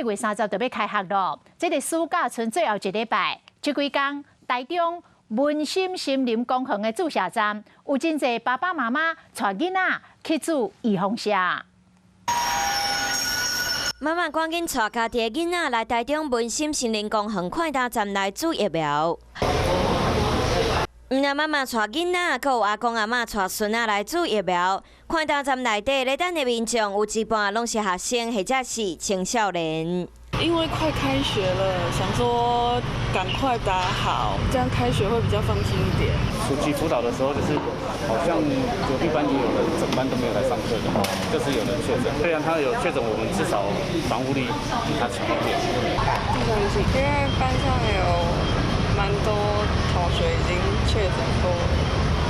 8月30就欲開學囉，這个暑假賰最後一禮拜，這幾工台中文心森林公園的注射站，有真濟爸爸媽媽帶囡仔去注預防射。媽媽趕緊帶家己的囡仔來台中文心森林公園快打站來注疫苗。毋但媽媽帶囡仔，閣有阿公阿嬤帶孫仔來注疫苗。快打站內底咧等的民眾有一半攏是學生或者是青少年。因為快開學了，想說趕快打好，這樣開學會比較放心一點。暑期輔導的時候，就是好像隔壁班也有人整班都沒有來上課的，就是有人確診。雖然他有確診，我們至少防護力比他強一點。第三劑，因為班上有蠻多同學已經確診過，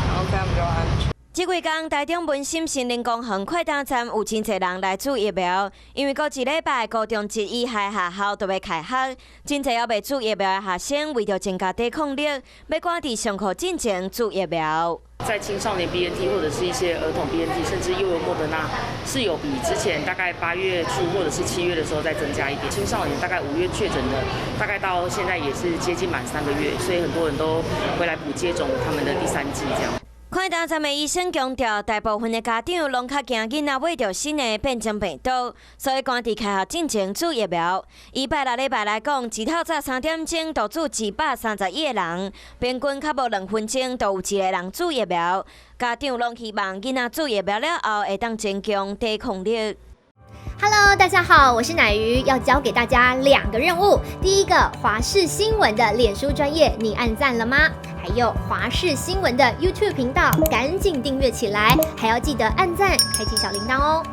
然後這樣比較安全。這幾工台中文心森林公園快打站有真濟人來注疫苗，因為過一禮拜高中職以下學校就欲開學，真濟猶未注疫苗的學生為著增加抵抗力，欲趕佇上課進前注疫苗。在青少年 BNT 或者是一些兒童 BNT，甚至幼兒莫德納，是有比之前大概8月初或者是7月的時候再增加一點。青少年大概5月確診的，大概到現在也是接近滿3個月，所以很多人都回來補接種他們的第三劑這樣。快打站的醫生強調，大部分的家長攏較驚囡仔買著新的變種病毒，所以趕佇開學進前注疫苗。以拜六禮拜來講，一透早3點鐘就注131個人，平均較無2分鐘就有一個人注疫苗。家長攏希望囡仔注疫苗了後會當增強抵抗力。 Hello，大家好，我是乃瑜，要交給大家兩個任務。第一個，華視新聞的臉書專頁，你按讚了嗎？還有華視新聞的 YouTube 頻道，趕緊訂閱起來，還要記得按讚，開啟小鈴鐺哦。